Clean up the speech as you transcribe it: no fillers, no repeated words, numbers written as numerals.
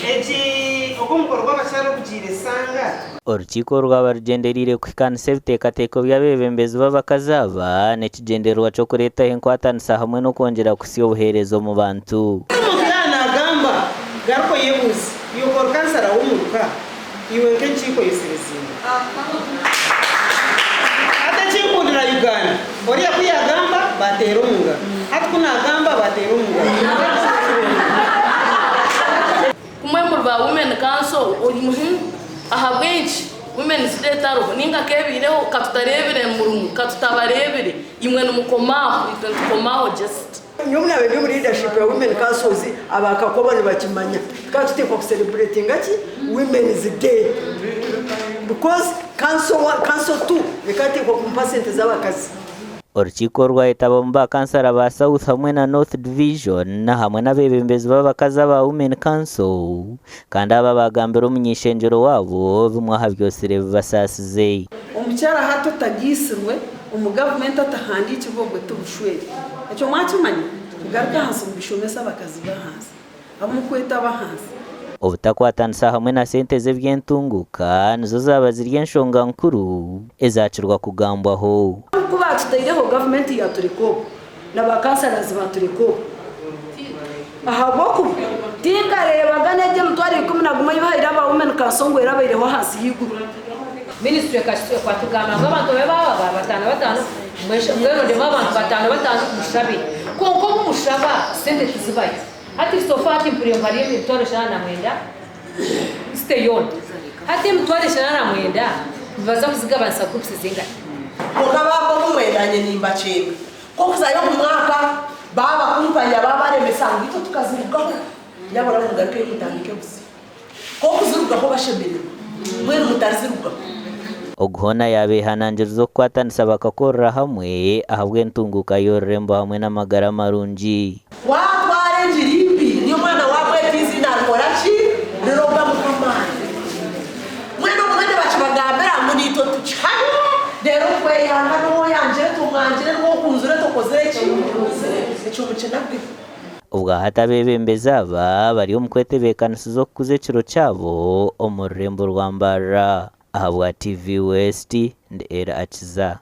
Egi ogu omukoro gw'abakyara ogugiire Sanga. Orukiiko rwaba rugyendereire kuhikaanisa ebiteekateeko by'abeebembezi b'abakazi aba n'ekigyendererwa ky'okureetaho enkwatanisa hamwe n'okwongyera kuhitsya obuheereza omu bantu. Hati omuntu yaaba naagamba, garuka oyebuuze, Iwe ori kansara w'omuruka? Iwe nk'enkiiko oyosereza inga? Hati ekinkundira Uganda, oriya ku yaagamba, baateera omu ngaro. Hati ku naagamba, baateera omu ngaro. Kumwe muri ba women council ori muhimu ahabwenki women's day etariho ninga kebaireho katutarebire murimu katutabarebire imwe nimukoma aho itwe nitukoma aho just. Nyowe naba ndi omu leadership ya women councils aba Kakoba nibakimanya tukaba tutekwa ku celebratinga ki women's day because council one council two ekatekwa kumpa sente z'abakazi. Orukiiko rwayetabamu ba kansara ba South hamwe na North Division hamwe n'abeebembezi b'abakazi aba Women Council kandi aba baagambira omuny'eishengyero waabo bimwe aha byotsire bibasaasize. Omukyara hati otagiisirwe omu gavumenti atahandiikirwe obwe ti bushwere. Ekyo mwakimanya? Mugaruke ahansi mubishomese abakazi b'ahansi abu mukweta ab'ahansi. Obutakwatanisa hamwe na sente z'eby'entunguuka nizo zaaba ziri enshonga nkuru ezaakirwa kugambwaho. Ku baatutaireho gavumenti yaatureka obwo na ba councillors baatureka obwo ahabw'okuba tinkareebaga n'egyo emitwaro 11 ei bahaire aba women council ngu erabaireho ahansi y'eiguru. Ministry ekatugamba ngu abantu babe baaba batano batano mwerondemu abantu batano batano mushabe kwonka obu mushaba sente tizibayo. Hati so far hati mpuriire ngu hariyo emitwaro eshana na mwenda site yoona. Hati emitwaro eshana na mwenda nibaza kuzigabanisa groups zingahi? Kwonka baaba obumwe naanye nimbakyenga. Nk'okuzayo omu mwaka baabakumpanya baabaremesa ngu itwe tukazirugaho, nyabura mugarukeyo mutandike busya. Nk'okuzirugaho bashemererwa, mbwenu mutarizirugaho. Ogu hoona yaabeehanangiriza okukwatanisa bakakorera hamwe ahabw'entunguuka y'orurembo hamwe n'amagara marungi. Waatwara engiri mbi, niyo omwana waagweta eiziina rikora ki? Rirogamu amaani. Mbwenu obumwe nibakibagambira ngu naitwe tukihane, reero okweyanga n'ou oyangire tumwangire, n'ou okunzire tokozire ki? Ekyo mukinage. Obwahati abeebembezi aba bari omu kwetebeekanisiza okukuza ekiro kyabo omu rurembo rwa Mbarara. Ahabwa TV West, ndi Elly Akiza.